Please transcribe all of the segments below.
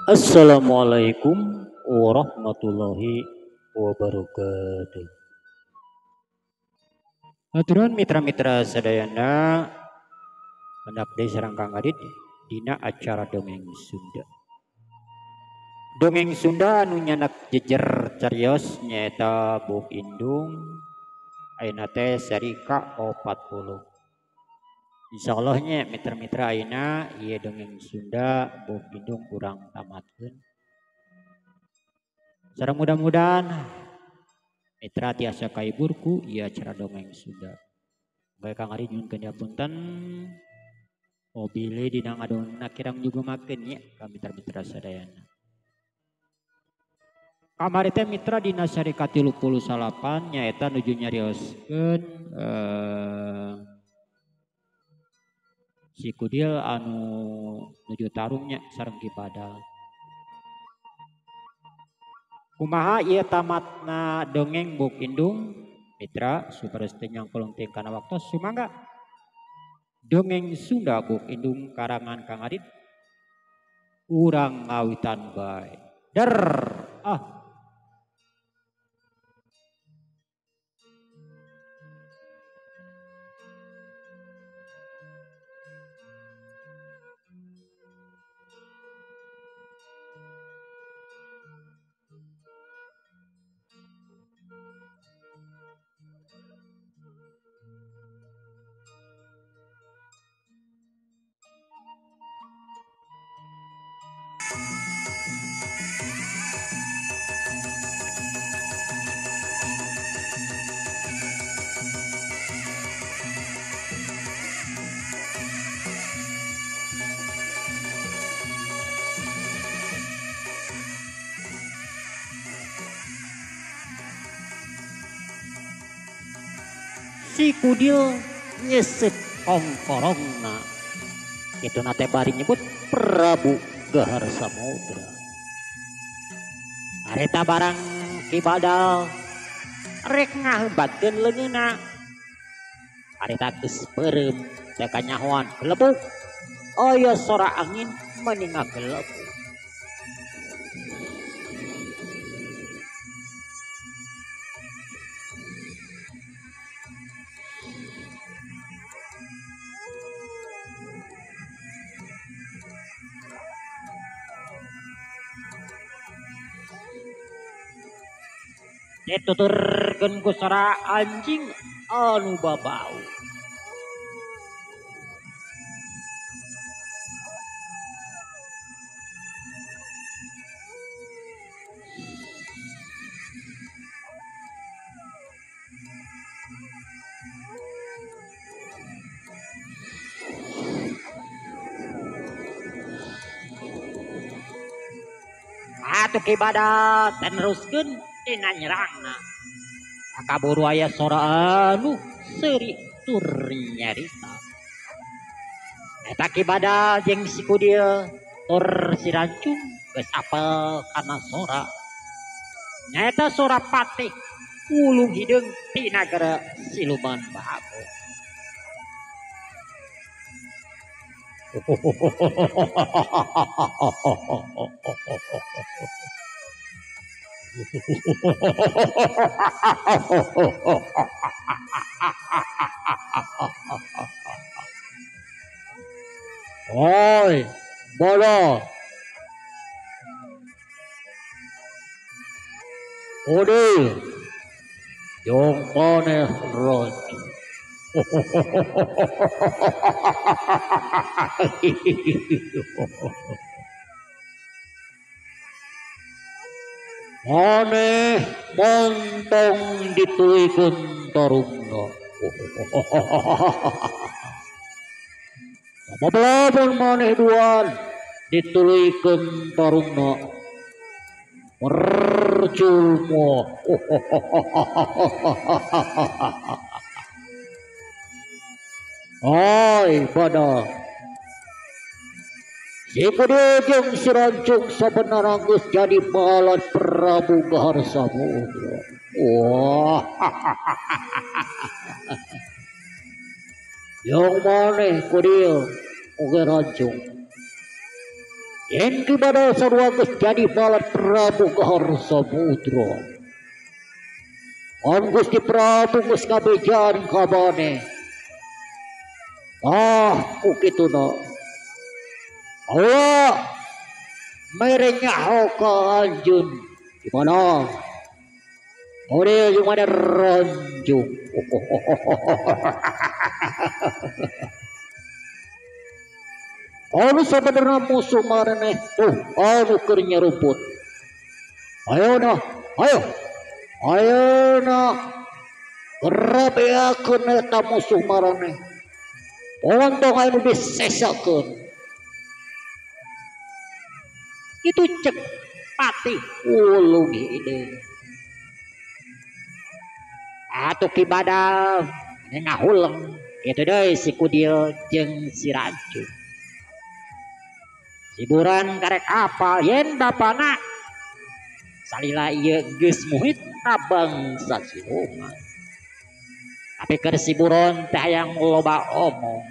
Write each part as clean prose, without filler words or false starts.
Assalamualaikum warahmatullahi wabarakatuh. Aturan mitra-mitra sadayana pendak deui sareng Kang Adit dina acara dongeng Sunda. Dongeng Sunda anu nyanak jejer carios nyaeta Buuk Indung ayeuna teh seri ka-40. Insyaallah nya mitra-mitra ayeuna ieu dongeng Sunda Buuk Indung kurang tamatkeun. Sareng mudah-mudahan mitra tiasa kahibur ku ieu acara dongeng Sunda. Bae Kang Ari nyuhunkeun diapunten. Mobile dina ngadongengna kirang nyugumakeun nya ka mitra-mitra sadayana. Kamari teh mitra dina seri ka-38 nyaeta nuju nyarioskeun si Kudil anu nuju tarungnya sareng Ki Badal. Kumaha ieu tamatna dongeng Buuk Indung mitra supados teu nyangkolong teuing kana waktos sumangga. Dongeng Sunda Buuk Indung karangan Kang Adit urang ngawitan bae. Der ah. Si Kudil nyesep kongkorongna itu nate bari nyebut Prabu Gahar Samudra. Harita barang Ki Badal rek ngahebatkeun leungeunna. Harita geus beureum teh kanyahoan gelebuk. Aya sora angin meuni ngagelebuk. Dituturkeun ku sora anjing anu babau. Atuh Ki Badal teruskeun dina nyerangna. Kaburu aya sora anu seuri tur nyarita. Eta Ki Badal jeung si Kudil tur si Rancung geus apel kana sora. Nyaeta sora patih wulung hideung ti nagara siluman bago. Oi, bodoh. Odil, yang maneh raja. Maneh montong dituluykeun tarungna. Sabab maneh duan dituluykeun tarungna. Percuma. Hai pada si Kudil jeung si Rancung sabenerna geus jadi balad Prabu Gahar Samudra. Wah. Yang maneh Kudil oge Rancung. Yen Ki Badal sarua geus jadi balad Prabu Gahar Samudra. An Gusti Prabu geus ngabejaan ka maneh. Ah, ku kituna. Allah mere nyaho ka anjeun. Di mana? Ore jeung mana ranjung. Anu sabenerna musuh maraneh tuh anu keur nyarumput. Ayo nah, ayo. Ayo nah. Gerabeakeun eta musuh maraneh. Ontong anu disesakeun. Itu cek patih Wulung hideung. Atuh Ki Badal ngahuleng kitu deui si Kudil jeung si Rancung. Hiburan karek apal yen bapana salila ieu geus muhit ka bangsa siluman. Tapi keur si buron teh hayang loba omong.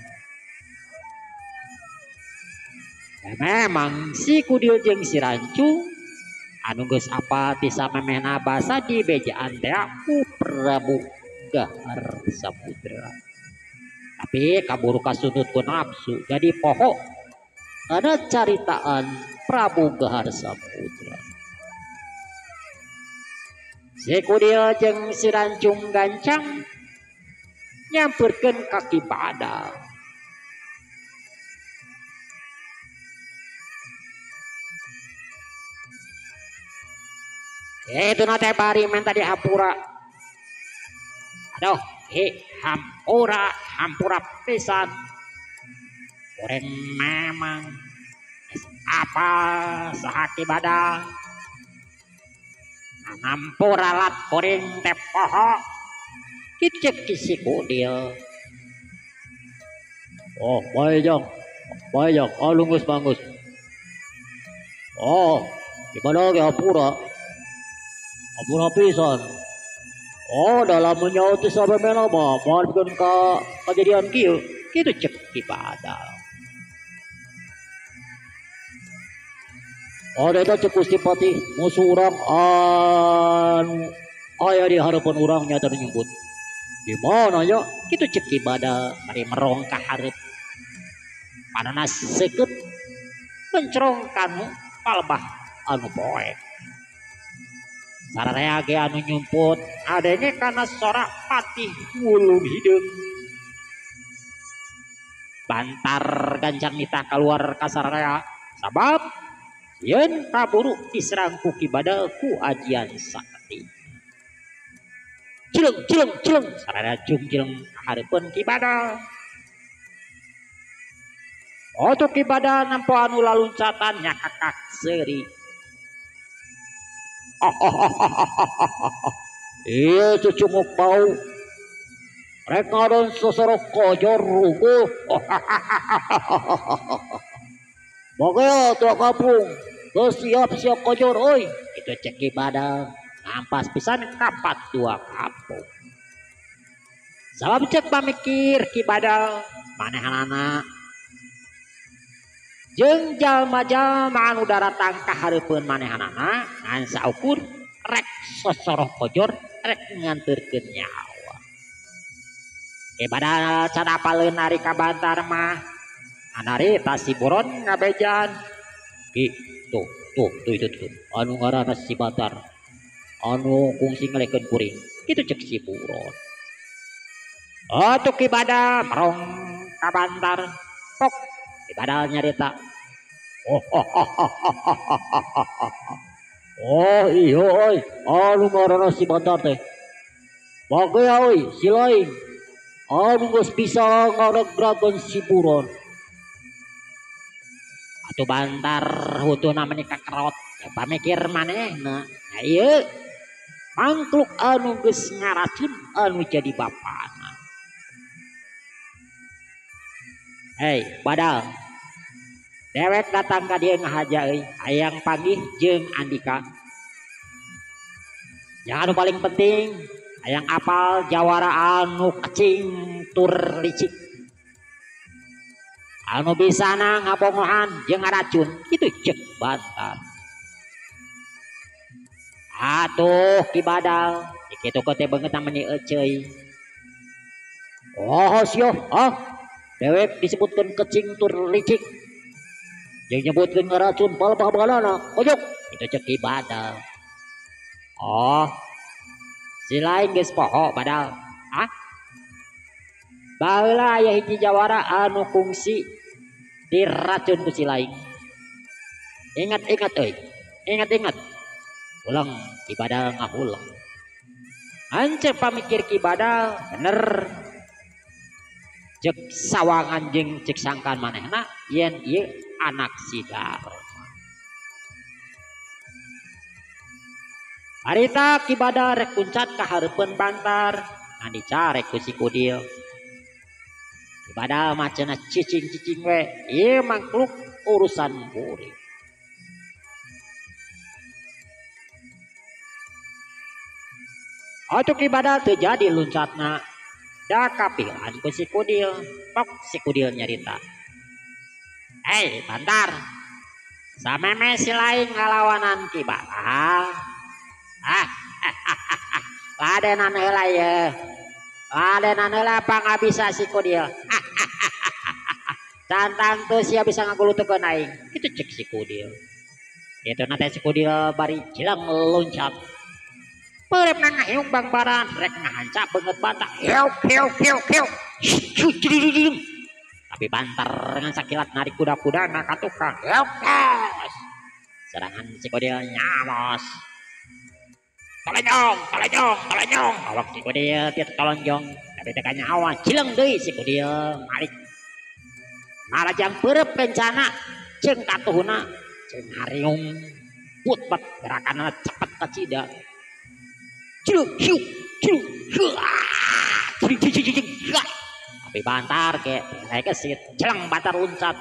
Ya, memang si Kudil jeung si Rancung anu geus apal ti samemehna basa di bejaan teh ku Prabu Gahar Samudra. Tapi kaburu kasundut ku nafsu jadi poho karena caritaan Prabu Gahar Samudra. Si Kudil jeung si Rancung gancang nyamperkeun ka Ki Badal. Itu na teh bari menta dihampura. Aduh, hampura, hampura pisan. Goreng memang apa saha Ki Badal. Hampura lat goreng teh poho. Kicek si Kudil. Oh, bae jang. Bae jang, alungus bangus. Oh, Ki Badal ge hampura. Hampura pisan. Oh, dalam menyauti sampai mena mah moal ka kejadian kieu. Kitu cek Ki Badal. Oh, eta cek Gusti Patih musuh urang anu aya di hareupeun urang nya teu nyebut. Di mana nya? Kitu cek Ki Badal bari merong ka hareup. Panona seukeut mencerong kanu palebah anu poek. Sararea ge anu nyumput adenge kana sora patih wulung hideung. Bantar gancang nitah kaluar ka sararea sabab yen kaburu diserang ku Ki Badal ku ajian sakti. Cileng cileng cileng sararea jungjileng hareupeun Ki Badal. Oto Ki Badal nampo anu laluncatan nyakakak seuri. Iya cucunguk bau. Rek ngadon sosorok kojor ruguh. Bagaya tua kampung. Geus siap-siap kojor euy. Itu cek Ki Badal ngampas pisan kapat dua kampung. Sabab cek pamikir Ki Badal manehanana jeung jalma-jalma anu daratang ka hareupeun manehanana ngan saukur rek sosoroh kojor rek nganterkeun nyawa. Ki Badal can apaleun ari ka bantar mah anarita si buron ngabejan. Ki tuh tuh tuh itu tuh anu ngaranna si Bantar anu kungsi ngalekeun kuring. Kitu cek si buron. Atuh Ki Badal merong ka bantar pok Ki Badal nyarita. Oh iya oi anu ngaranna si Bantar teh. Bagea oi si lain anu geus bisa ngaregrageun si buron. Atuh Bantar hutuna meni kakerot pamikir manehna. Nya ieu mangkluk anu geus ngaracun anu jadi bapana. Hei Badal, dewek datang ka dieu ngahaja euy, hayang panggih jeung Andika. Yang anu paling penting hayang apal jawara anu kecing tur licik. Anu bisana ngabongohan jeung ngaracun kitu cek Bantar. Atuh Ki Badal kitu teh beungeutna meuni euceuy. Oh sia, ah dewek disebutkeun kecing tur licik. Jeung nyebutkeun ngaracun palebah-balana, kojok kitu cek Ki Badal. Oh, si lain geus poho Badal. Ah? Baheula aya hiji jawara anu kungsi diracun ku si lain. Ingat-ingat euy. Ingat-ingat. Ulang Ki Badal ngahuleng. Anceuk pamikir Ki Badal bener. Cek sawangan jeung cek sangkan manehna yen ieu anak si Darma. Harita Ki Badal rek kuncat ka hareupeun Bantar, ngan dicarek ku si Kudil. Ki Badal mah cenah cicing-cicing we, ieu mangkluk urusan kuring. Atuh Ki Badal teu jadi luncatna. Da kapilan ku si Kudil, pok si Kudil nyarita. Hei Bantar, sameme si lain ngalawanan Ki Badal. Ah, ladenan heula ye. Ladenan heula pangabisa si Kudil. Cantang teu sia bisa ngagulutukeun aing. Kitu cek si Kudil. Kitu na teh si Kudil bari cileng loncat. Peurepna ngahiung bangbaran rek ngahancap beungeut Bantar. Hiuk hiuk hiuk hiuk. Tapi Bantar dengan sakilat narik kuda-kudana ka tukang. Hiuk. Serangan si Kudil nyamos. Tolonyong, tolonyong, tolonyong. Awak si Kudil tiap tolonjong. Tapi teu kanyahoan cileng deui si Kudil malik. Marajang peureub kencana jeung katuhuna jeung hariung putpet gerakanna cepet kacida. Ciluk hiuk ciluk hiuk cing cing cing. Tapi Bantar ke rek kesit cileng Bantar loncat.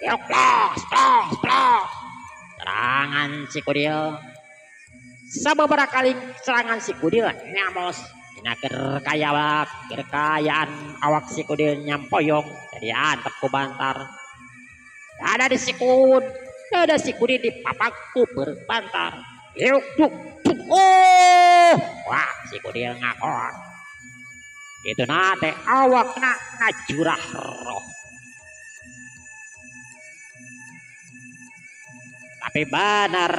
Hiuk plos plos plos. Serangan si Kudil. Sababaraha kali serangan si Kudil nyamos. Dina keur kaya kekayaan awak si Kudil nyampoyong jadi antep ku Bantar. Ada di sikun, ada si Kudil dipapak ku Bantar. Hiuk duk duk oh, wah si Kudil ngakor. Itu nate awakna ngajurah roh. Tapi bener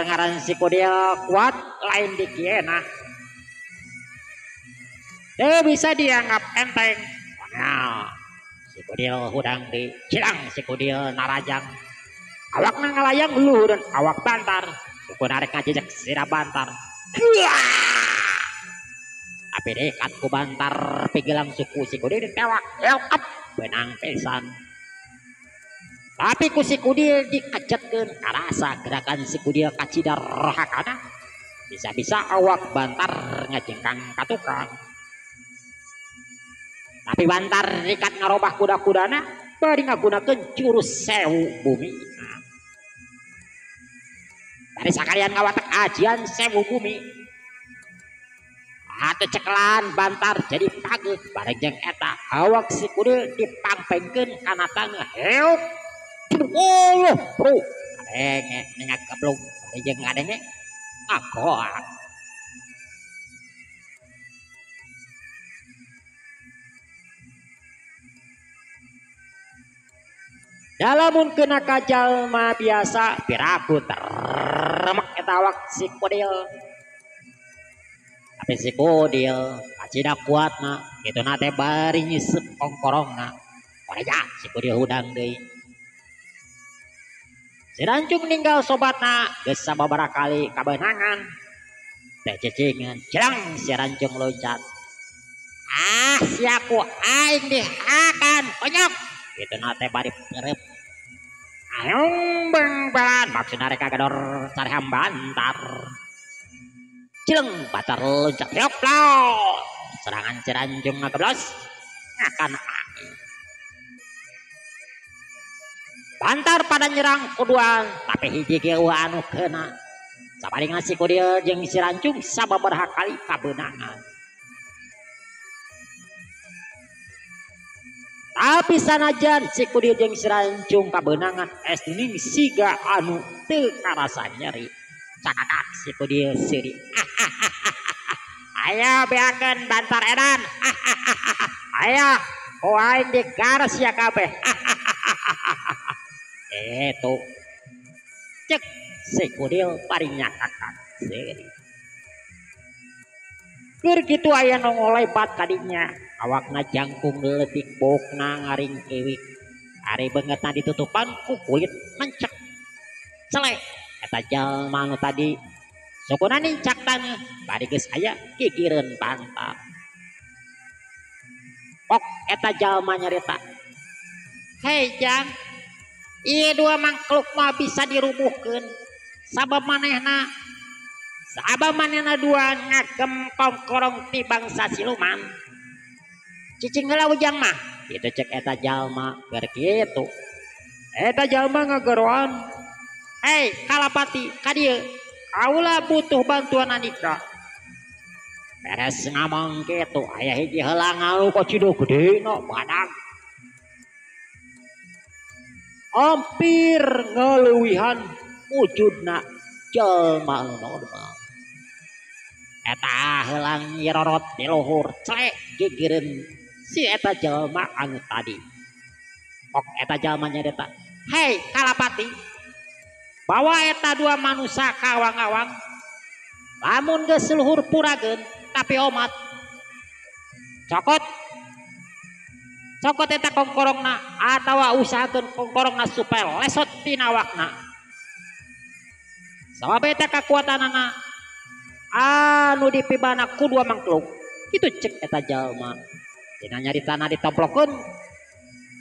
ngaran si Kudil kuat lain dikiena. Teu bisa dianggap enteng. Nah, si Kudil hudang di cilang si Kudil narajang. Awakna ngalayang luhureun awak Bantar. Suku narek ngajejek sirah Bantar. Tapi dekat ku Bantar pigelang suku si Kudil ditewak. Up benang pisan. Tapi ku si Kudil dikecetkeun karasa gerakan si Kudil kacida rohakana. Bisa-bisa awak Bantar ngajengkang ka tukang. Tapi Bantar rikat ngarobah kuda-kudana bari ngagunakeun jurus sewu bumi. Bari sakalian ngawatek ajian sewu bumi. Atuh cekelan Bantar jadi pageuh bareng jeung eta awak si Kudil dipangpengkeun kana taneuh. Heuk. Oh, bro. Ngadenge nengak gablok bari jeung ngadenge ngagoak. Dalamun kena kajalma biasa piraku terremek eta awak si Kudil. Tapi si Kudil kacida kuatna kitu na teh bari nyisep kongkorongna. Koreja si Kudil hudang deui. Si Rancung ninggal sobatna geus sababaraha kali kabeunangan. Teh cicingan celang si Rancung loncat. Ah sia ku aing dihakan konyok. Kitu na teh bari peureub. Ayung bangbalan maksudna rek kagador sareham Bantar. Cileng Bantar loncat yoplos. Serangan si Rancung ngageblos ngakan angin. Bantar pada nyerang kuduan tapi hiji ge anu kena. Sabaringna si Kudil jeung si Rancung sababaraha kali kabeunangan. Tapi sanajan si Kudil jeung si Rancung kabeunangan estuning siga anu teu karasa nyeri. Cakakak si Kudil seuri. Ayo beakeun bantar edan. Ayo ku aing digares ya kabeh. Eta cek si Kudil bari nyakakak seuri. Keur kitu aya nu ngolebat kadinya. Awakna jangkung leutik bokna ngaring kiwik. Ari beungeutna ditutupan ku kulit mencek. Celek eta jalma nu tadi sukuna nincak taneuh bari geus aya gigireun bantal. Pok eta jalma nyarita. Hei jang, ieu dua mangkluk mah bisa dirubuhkeun sabab manehna dua ngagem kongkorong ti bangsa siluman. Cicing heula ujang mah, kitu cek eta jalma keur kitu. Eta jalma ngageroan. Hei Kalapati, ka dieu. Kaula butuh bantuan andika. Beres ngomong kitu, aya hiji heula ngalu kaciduh gede no badag. Hampir ngaleuwihan wujudna jalma anu normal. Eta heulang nyirorot di luhur celek gigireun si eta jalma anu tadi. Pok eta jalma nyarita, "Hei Kalapati, bawa eta dua manusia ka awang-awang. Lamun geus luhur purageun tapi omat. Cokot. Cokot eta kongkorongna atawa usahakeun kongkorongna supaya lesot tina awakna. Sabab eta kakuatanana anu dipibana ku dua mangkluk." Kitu cek eta jalma. Dina nyaritana ditoplokeun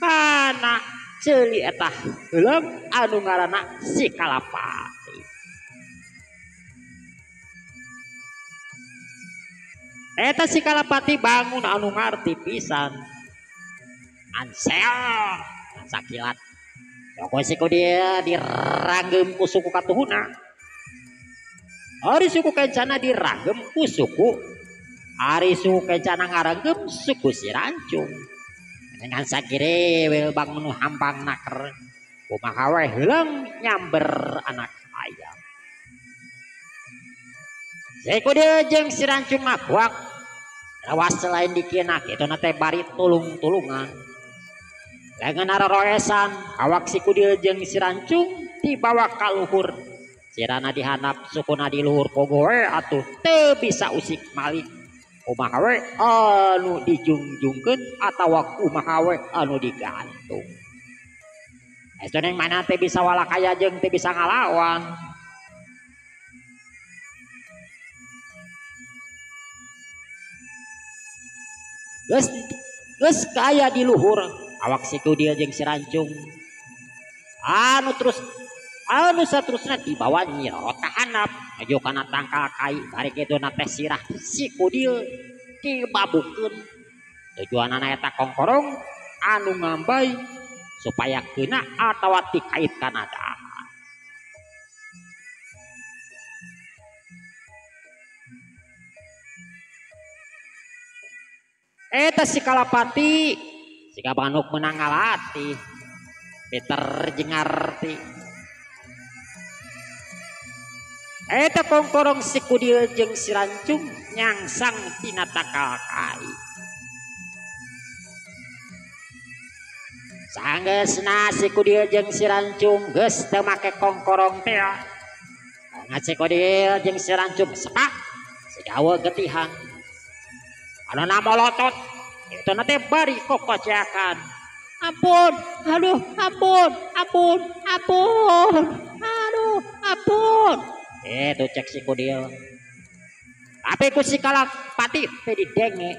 kana ceuli eta heuleum anu ngaranna si Kalapati. Eta si Kalapati bangun anu ngarti pisan. Ansel sakilat. Pokoknya si Kudil diranggem ku suku katuhuna. Ari suku kencana diranggem ku suku. Ari suku kencana ngaranggem suku si Rancung. Dengan sagirewel bangun hampang naker. Kumaha we heuleung nyamber anak ayam. Si Kudil jeung si Rancung mah kuak. Rawas selain dikina kitu na teh bari tulung-tulungan. Lengan aroroesan awak si Kudil jeung si Rancung dibawa ka luhur. Sirana dihandap sukuna di luhur pogoe atuh teu bisa usik malik. Kumaha we anu dijungjungkeun atawa kumaha we anu digantung. Estoneng mana teh bisa walakaya jeung teu bisa ngalawan. Geus kaya di luhur awak si Kudil jeung si Rancung. Anu terus anu saterusna dibawa nyirot ka handap nuju kana tangkal kai bari kitu na teh sirah si Kudil dibabukeun. Tujuanana eta kongkorong anu ngambay supaya kena atawa dikait kana dahan. Eta si Kalapati siga manuk menang ngalatih pinter jeung ngarti. Eta kongkorong si Kudil jeung si Rancung nyangsang tina tangkal kai. Sanggeusna si Kudil jeung si Rancung geus teu make kongkorong teh. Ngan si Kudil jeung si Rancung sepak sigawe getihan. Anu namolotot itu na teh bari kokoceakan. Ampun, aduh, ampun, ampun, ampun, aduh, ampun. Itu cek si Kudil. Tapi ku si Kalapati teh didenge.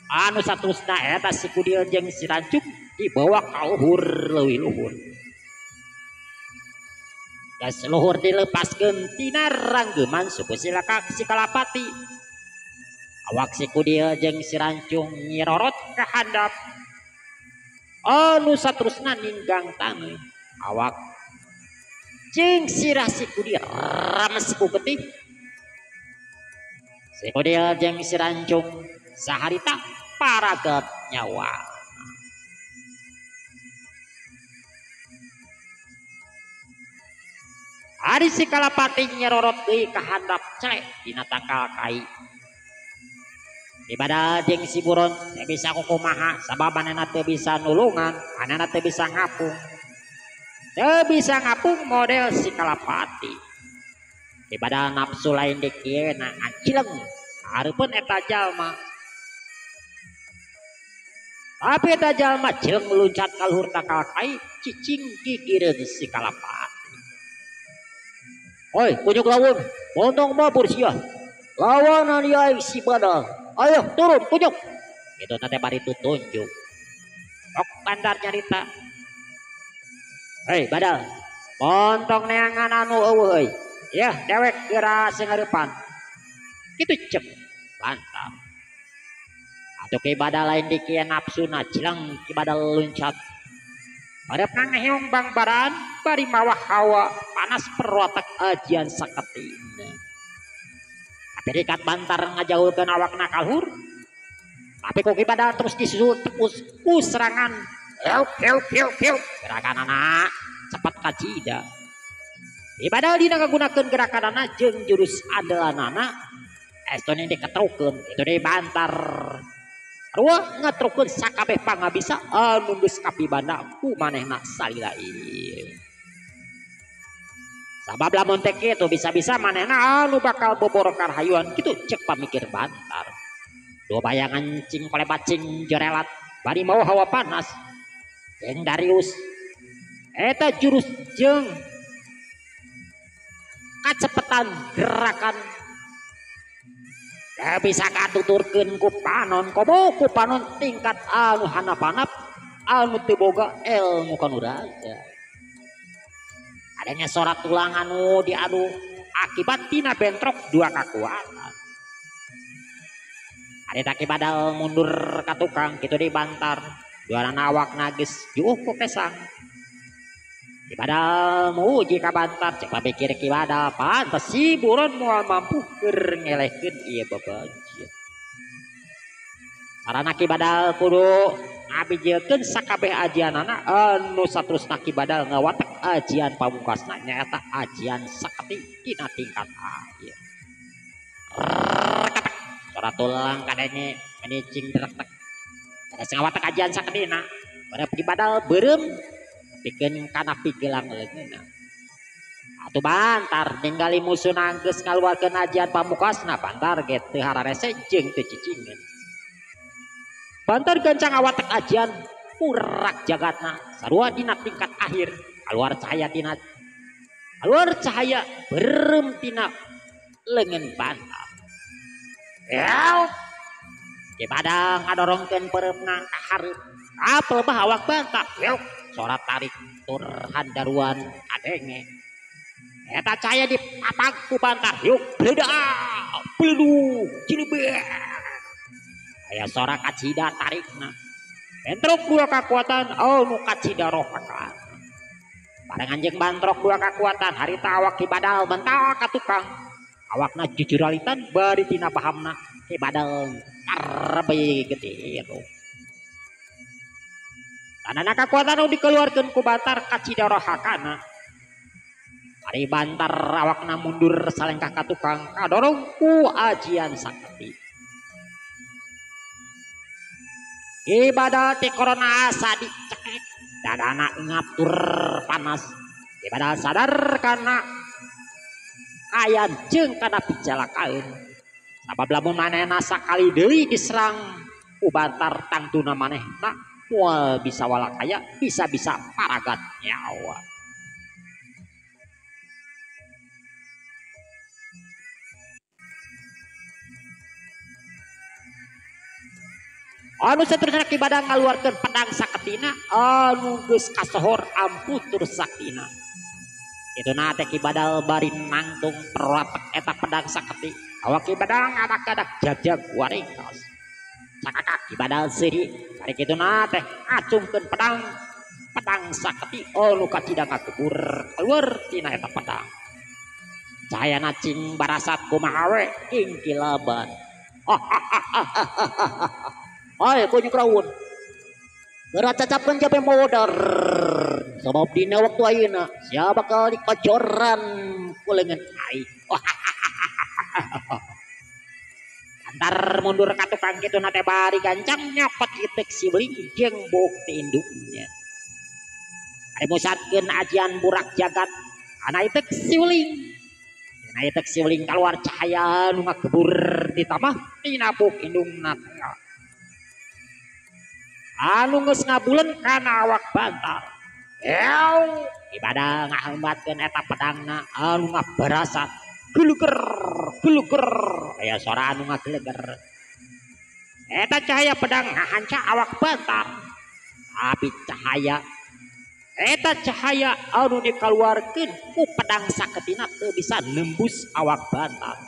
Anu satusna eta si Kudil jeung si Rancung dibawa ka luhur leuwih luhur. Geus luhur dilepaskeun tina ranggeman suku si Kalapati. Awak si Kudil jeung si Rancung nyirorot ka handap. Anu saterusna ninggang taneuh. Awak jeung sirah si Kudil rames ku getih. Si Kudil jeung si Rancung saharita paragat nyawa. Ari si Kalapati nyerorot deui ka handap celek dina tangkal kai. Ibadah jeung si buron teu bisa kukumaha sabab manehna teu bisa nulungan, manehna teu bisa ngapung. Teu bisa ngapung model si Kalapati. Ibadah nafsu lain di kieu na ngacileng hareupeun eta jalma. Tapi eta jalma cileng luncat ka luhur tangkal kai cicing gigireun si Kalapati. Oi, kunyuk lawun, montong mabur sia. Lawanan aing si Badal. Ayo turun kunyuk. Itu teh bari tutunjuk. Sok bandar nyarita. Hei Badal, montong neangan anu eueuh euy. Yah dewek geura sing hareupan. Kitu cek bantar. Atuh ki Badal lain di kieu nafsuna cileng ki Badal luncat. Hareup ngeheung bangbaran bari mawah hawa panas perwatak ajian saketina. Tapi rikat bantar ngajauhkeun awakna ka luhur. Tapi ku Ki Badal terus disusul terus ku serangan. Help help help help. Gerakanana cepat kacida. Ki Badal dina ngagunakeun gerakanana jeung jurus andalanana estone diketrukeun kitu deui bantar. Rua ngetrukeun sakabeh pangabisa anu geus kapibanda ku manehna salila ieu. Sabab lamun teh kitu bisa-bisa manehna anu bakal bobor karhayuan kitu cek pamikir bantar. Dua bayangan cing kolebat cing jorelat bari mau hawa panas. Jeung Darius eta jurus jeung kacepetan gerakan gak bisa katuturkeun ku panon komo ku panon tingkat anu hanap-hanap anu teu boga ilmu kanuragan. Adanya sorak tulang anu diadu akibat tina bentrok dua kakuatan. Ada Ki Badal mundur ka tukang kitu dibantar dua awak nagis juuh ku kesang. Ki Badal muji ka bantar cek pamikir Ki Badal pantes si buron moal mampu keur ngelehkeun ieu babajian. Sarana Ki Badal kudu ngabijilkeun sakabeh ajianana anu saterusna Ki Badal ngawatek ajian pamungkasna nyaeta ajian sakti dina tingkat akhir. Rekatek sora tulang kadenge menicing dretek. Geus ngawatek ajian saktina barep Ki Badal beureum pikeun kana pigelang leungeunna. Atuh bantar ningali musuhna geus ngaluarkeun ajian pamungkasna bantar ge teu hararese jeung teu cicingeun. Bantar gancang awatek ajian purak jagatna sarua dina tingkat akhir kaluar cahaya tina kaluar cahaya beureum tina leungeun bantar. Yau Ki Badal ngadorongkeun peureumna ka hareup kapelbah awak bantar. Yau sora tarik tur handaruan kadenge. Eta cahaya dipapag ku bantar. Yuk bledak bleduk cilebek. Aya sora kacida tarikna. Bentrok dua kakuatan anu kacida rohakan. Barengan jeung bantrok dua kakuatan harita awak Ki Badal mental ka tukang. Awakna jujuralitan bari tina pahamna Ki Badal karbe getir. Tanana kakuatan anu dikeluarkeun ku bantar kacida rohakana. Ari bantar awakna mundur salengkah ka tukang kadorong ku ajian sakti. Ki Badal ti korona asa dicekek dadana ngatur panas. Ki Badal sadar kana kayan jeung kana picalakaeun. Sabab lamun manehna sakali deui diserang ku bantar tangtuna manehna moal bisa walakaya bisa-bisa paragat nyawa. Anu saterusna Ki Badal ngaluarkeun pedang saketina anu geus kasohor ampuh tur saktina. Kituna teh Ki Badal bari nangtung perwatek eta pedang saketi. Awak Ki Badal ngadak-ngadak jagjag waringkas. Cakakak Ki Badal seuri bari kituna teh ngacungkeun pedang pedang saketi anu kacida ngakubur keluar tina eta pedang. Cahayana cing barasat kumaha we king kilaban. Hai kunyuk rawun. Geura cacapkeun jape modar. Sabab dina waktu ayeuna sia bakal dikocoran ku leungeun aing. Antar mundur ka tukang kitu na teh bari gancang nyokot itek si Weling jeung bukti indungnya. Ari musatkeun ajian burak jagat kana itek si Weling. Dina itek si Weling kaluar cahaya nu ngagebur di tamah tina buk indungna teh. Anu geus ngabuleun kana awak bantar. Ew, ibadah ngahambatkeun eta pedangna anu ngabarasat. Geleger, geleger, aya sora anu ngageleger. Eta cahaya pedang ngahanca awak bantar. Tapi cahaya eta cahaya anu dikaluarkeun ku pedang saketina teu bisa nembus awak bantar.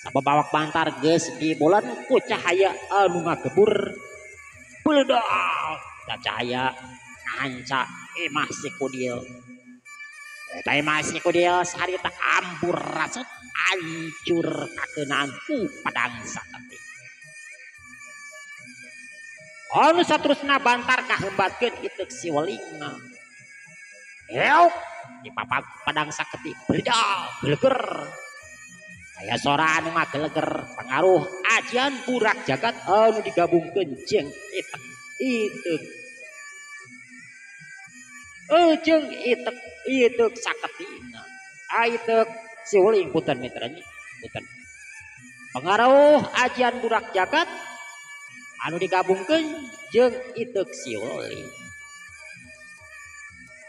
Sabab awak bantar geus dibolan ku cahaya anu ngagebur. Beledak, eta cahaya ngahanca imah si kudil. Eta imah si kudil sarita ambur rasut hancur kakeunaan ku pedang saketi. Anu saterusna bantar kahembatkeun iteuk si Welingna. Euk dipapak pedang saketi beledak geleger. Aya sora anu ngageleger pengaruh ajian burak jagat anu digabungkeun jeung itek iteuk. Jeung itek iteuk saketina. Iteuk si Weling punten mitranya punten. Pengaruh ajian burak jagat anu digabungkeun jeung iteuk si Weling.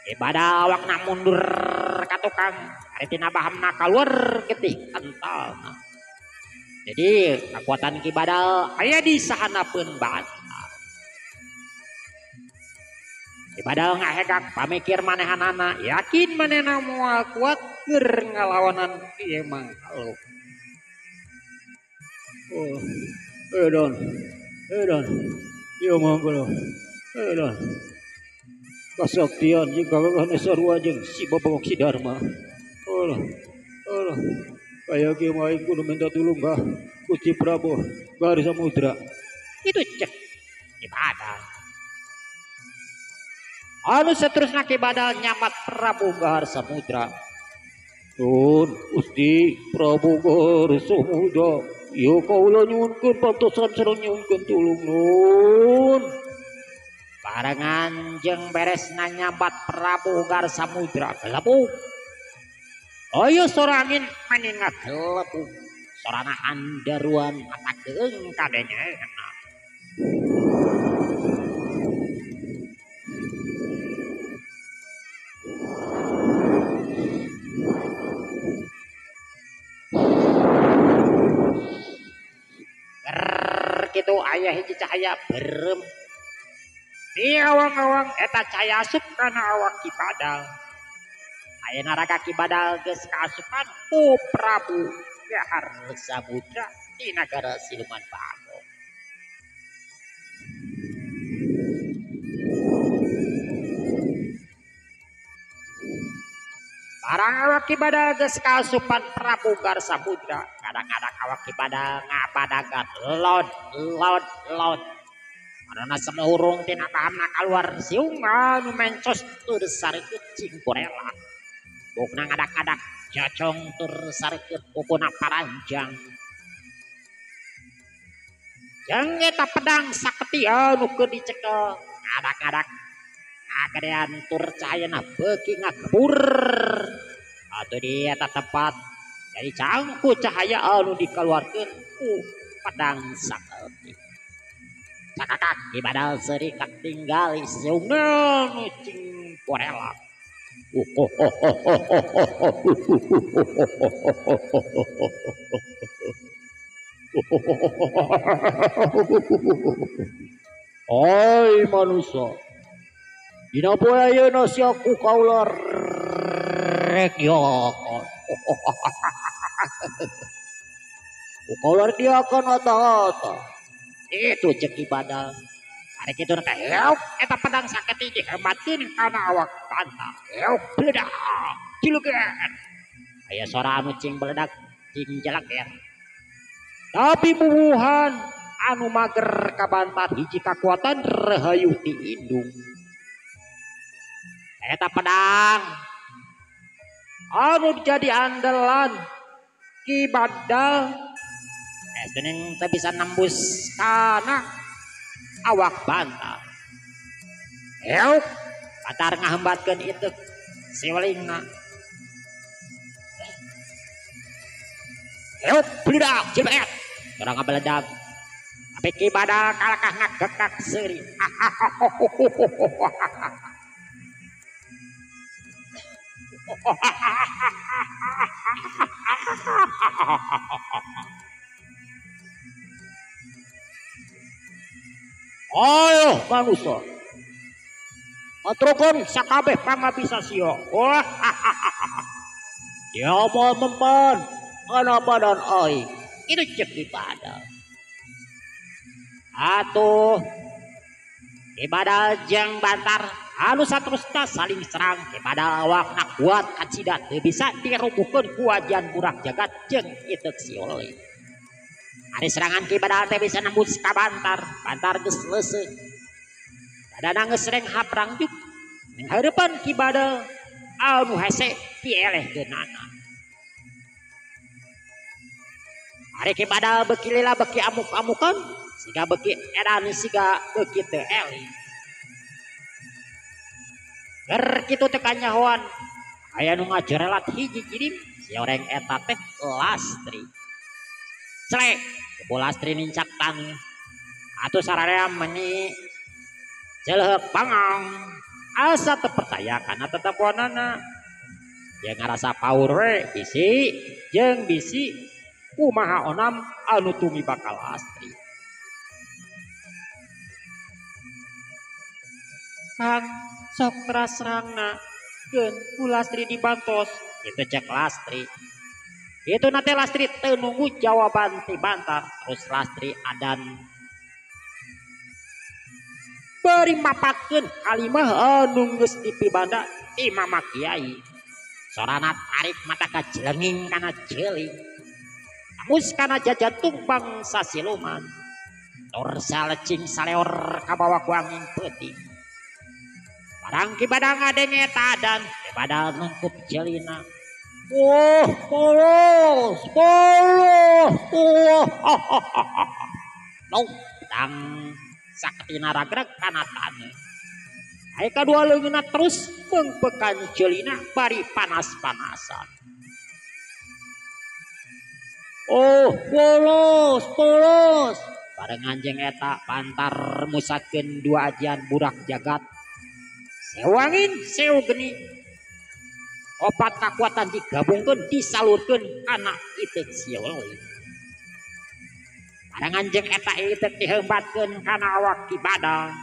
Ibadah awakna mundur ka tukang, ari tina bahamna kaluar getih kentalna. Jadi kekuatan Ki Badal aya di sahanapeun bantal. Ki Badal ngahegak pamikir manehanana, yakin manehna moal kuat keur ngalawanan Ki Mangkaluk. Oh, edan. Edan, ieu mangkana. Edan. Kasaktian jeung kagagahan sarua jeung si Babawak si Darma. Alah, alah. Kaya kieu mah aing kudu minta tulung ka Gusti Prabu Gahar Samudra. Itu cek Ki Badal. Anu saterusna Ki Badal nyamat Prabu Gahar Samudra. Nun, Gusti Prabu Gahar Samudra. Ieu kaula nyuhunkeun pantosan sareng nyuhunkeun tulung nun. Barengan jeung beresna nyambat Prabu Gahar Samudra gelebug. Ayo sora angin mani ngagelebug. Sorana handaruan atakeung kadengena. Kitu aya hiji cahaya berem di awang-awang eta cahaya asup kana awak Ki Badal. Ayeuna raga Ki Badal geus kaasupan ku Prabu Gahar Samudra di nagara siluman Bagong. Barang awak Ki Badal geus kaasupan Prabu Gahar Samudra, kadang-kadang awak Ki Badal ngabadagan lod lod lod. Karena semua urung tina pahamna kaluar siung anu mencos tur sarekeut cing korela. Bukna ngadak-ngadak jacong tur sarekeut pukuna paranjang. Jeung eta pedang saketi anu keur dicekel ngadak-ngadak ngagedean tur cahayana beuki ngagebur. Atuh di eta tempat jadi cangku cahaya anu dikaluarkeun ku pedang saketi. Cakakak Ki Badal seuri katinggali siungna nu cing korela. Ai manusia, dina poe ayeuna sia ku kaula rek diakan. Ku kaula rek diakan ata-ata. Itu cek Ki Badal. Arek kitu teh heuk eta pedang saketi dihematkeun kana awak bantal. Heuk beledak cileger. Aya sora anu cing beledak cing jeleger. Tapi bubuhan anu mager kabantar hiji kakuatan rahayu ti indung. Eta pedang anu jadi andalan Ki Badal dening teu bisa nembus kana awak bantar. Euk bantar ngahembatkeun itu siwelingna. Euk beledak jebet urang ngabeledag. Tapi Ki Badal kalakah ngagekak seuri. Ayo manusia, atrokon sakabeh pangabisa sia. Wah, dia mau mempan kana badan aing. Itu cek Ki Badal. Atuh Ki Badal jeung Bantar anu saterusna saling serang. Ki Badal awakna kuat kacida teu bisa dirubuhkeun ku ajian burak jagat jeung iteuk sioli. Ari serangan Ki Badal teh bisa nembus ka Bantar. Bantar geus leuseuh. Dadana geus reng haprang juk. Ning hareupan Ki Badal anu hese pielehkeunana. Ari Ki Badal beuki lila beuki amuk-amukan, siga beuki edan siga beuki teu eling. Ger kitu teh kanyahoan aya nu ngajerelat hiji jirim si oreng eta teh Lastri. Celek ku Lastri nincak taneuh. Atuh sararea meni jeleheuk bangong. Asa teu percaya kana teteponana. Dia ngarasa paur we bisi jeung bisi kumaha onam anu tumi bakal Lastri. Kang sok teras serangna keun ku Lastri dibantos. Itu cek Lastri. Itu nate Lastri teu nunggu jawaban ti Bantar. Terus Lastri adan bari mapatkeun kalimah anu geus dipibanda ti Mama Kiai. Sorana tarik mata kajelenging kana jeuling. Tamus kana jajantung bangsa siluman. Tur salecing saleor kabawa ku angin peuting. Barang Ki Badal ngadenge eta adan, Ki Badal nungkup jelina. Wah, polos, polos, wah, Lau, pedang saketina ragrag kana taneuh. Aya kadua leungeunna terus mengpekan jelina bari panas-panasan. Oh, polos, polos. Barengan jeung eta Bantar musatkeun dua ajian burak jagat. Sewangin sew geni. Opat kakuatan digabungkeun disalurkeun kana iteuk sioli. Barengan jeung eta iteuk dihembatkeun kana awak Ki Badal.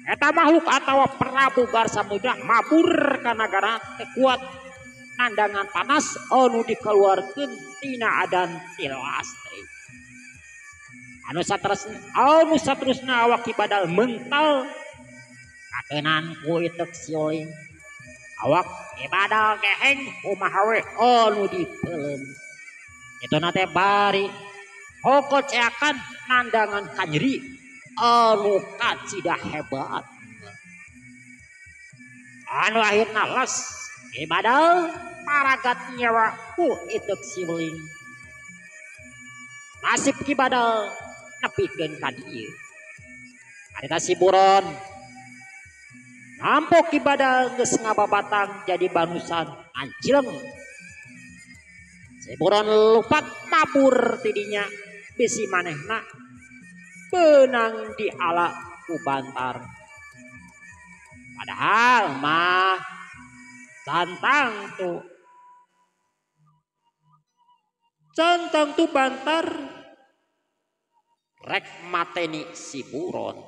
Eta makhluk atawa Prabu Garsa Muda mabur ka nagara teu kuat nandangan panas anu dikeluarkeun tina adan ti Lastri. Anu saterusna awak Ki Badal mental kakenan ku iteuk sioling. Awak Ki Badal keheng kumaha we anu dipeuleum. Itu nate bari hokoceakan nandangan kanyeri anu kacida hebat. Anu akhirna les Ki Badal paragat nyawa ku iteuk siweling. Nasib Ki Badal nepikeun ka dieu. Harita si buron nampok Ki Badal geus ngababatang jadi banusan ancileng. Si buron lupat mabur tidinya bisi manehna benang diala ku Bantar. Padahal mah cantang tu Bantar rek mateni si buron.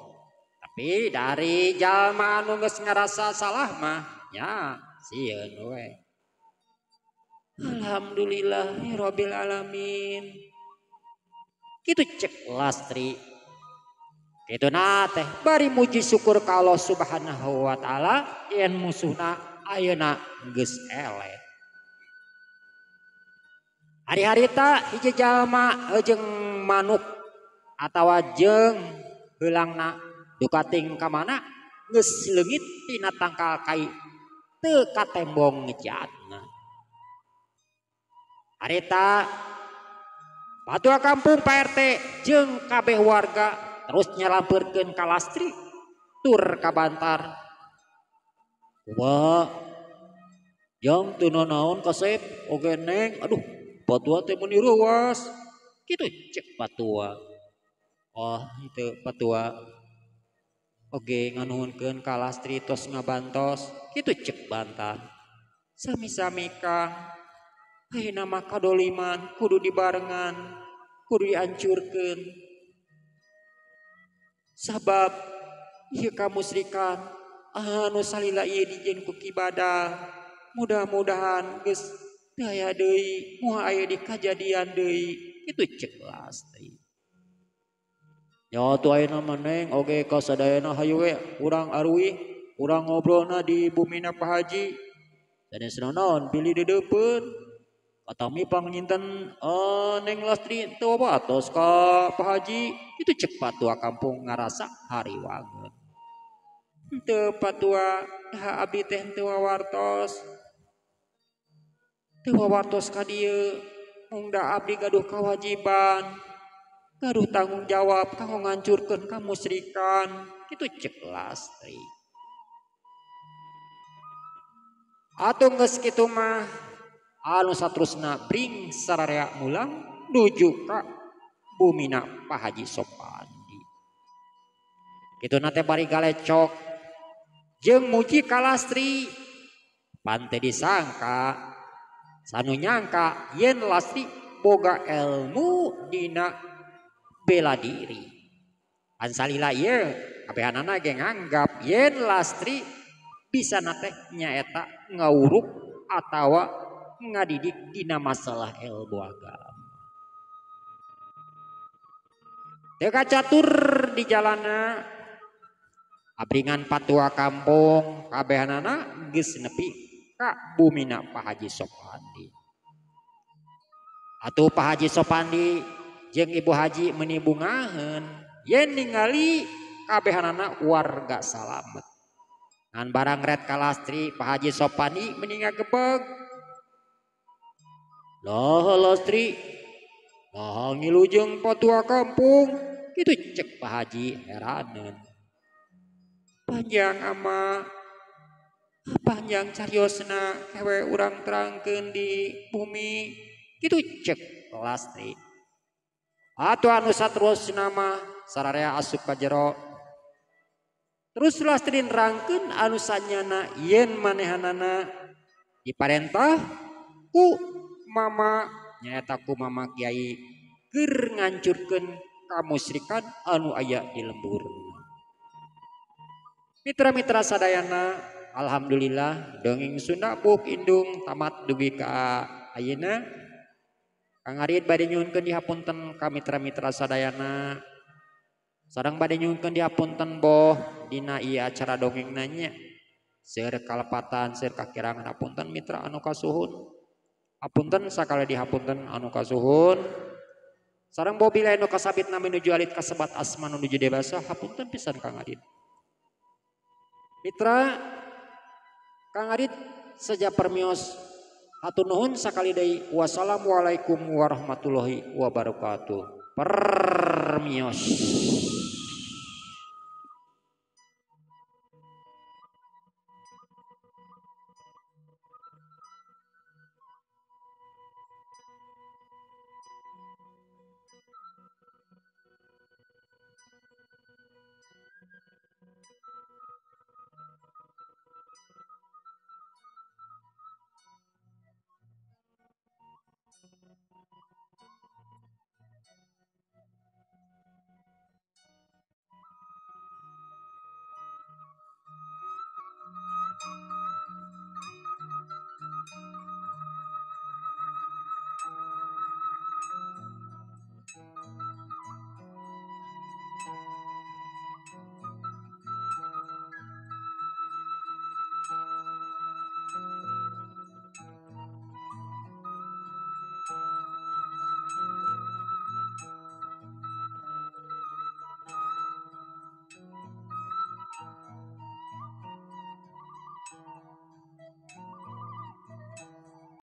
Tapi dari jalma anu geus ngarasa salah mah nya sieun we. Alhamdulillahirabbil alamin. Kitu cek Lastri. Kitu na teh bari muji syukur ka Allah Subhanahu wa taala yen musuhna ayeuna geus eleh. Hari-harita hiji jalma jeung manuk atawa jeung heulangna dukating ka mana geus leungit tina tangkal kai Teu katembong ngejatna. Harita patua kampung Pak RT jeung kabeh warga terus nyalampeurkeun ka Lastri tur ka Bantar. Kumaha? Jang teu nanaon kasep oge neng, aduh patua teh meuni reuas. Kitu cek patua. Oh henteu patua. Oge nganuhunkeun ka Lastri tos ngabantos. Kitu cek Bantar. Sami-sami Kang. Ayeuna mah kadoliman kudu dibarengan, kudu dihancurkeun. Sabab ieu kamusrikan anu salila ieu dijieun ku Ki Badal. Mudah-mudahan geus teu aya deui, moal aya di kajadian deui. Kitu cek Lastri. Nya atuh ayeuna mah neng oge ka sadayana hayu we urang aruih, urang ngobrolna di bumina Pak Haji. Sanes naon pilih deudeupeun. Katami pangnyinten Neng Lastri teu atos ka Pak Haji. Itu cek patua kampung ngarasa hariwangeun. Henteu patua ha abdi teh henteu wawartos. Teu wawartos ka dieu mung da abdi gaduh kawajiban, gaduh tanggung jawab kanggo ngancurkeun kamusrikan. Kitu cek Lastri. Atuh geus kitu mah anu saterusna bring sararea mulang nuju ka bumina Pak Haji Sopandi. Kituna teh bari galecok jeung muji ka Lastri. Pan teh disangka sanu nyangka yen Lastri boga ilmu dina bela diri. Pan salila ieu kabehanana ge nganggap yen Lastri bisa na teh nyaeta ngawuruk atawa ngadidik dina masalah ilmu agama. Teu kacatur di jalana abringan patua kampung kabehanana geus nepi ka bumina Pak Haji Sopandi. Atuh Pak Haji Sopandi jeung Ibu Haji meuni bungaheun yen ningali kabehanana warga salamet. Ngan barang ret ka Lastri Pak Haji Sopandi meuni ngagebeg. Lah Lastri, nah ngilu jeung patua kampung. Kitu cek Pak Haji heraneun. Panjang ama, panjang cariosna kewe urang terangkeun di bumi. Kitu cek Lastri. Atuh anu saterusna mah sararea asup ka jero. Terus Lastri nerangkeun anu sanyana yen manehanana diparentah ku mama nyaeta ku mama kiai keur ngancurkeun kamusrikan anu aya di lembur. Mitra-mitra sadayana, alhamdulillah dongeng Sunda Buuk Indung tamat dugi ka ayeuna. Kang Arid bade nyuhunkeun dihapunten ka mitra-mitra sadayana. Sareng bade nyuhunkeun dihapunten boh dina ieu acara dongeng nanya. Seueur kalepatan, seueur kakirangan hapunten mitra anu kasuhun. Hapunten sakali dihapunten anu kasuhun. Sareng boh bila anu kasabit nami nuju alit kasebat asma nuju dewasa hapunten pisan Kang Adit. Mitra Kang Adit seja permios hatur nuhun sakali deui. Wassalamualaikum warahmatullahi wabarakatuh. Permios.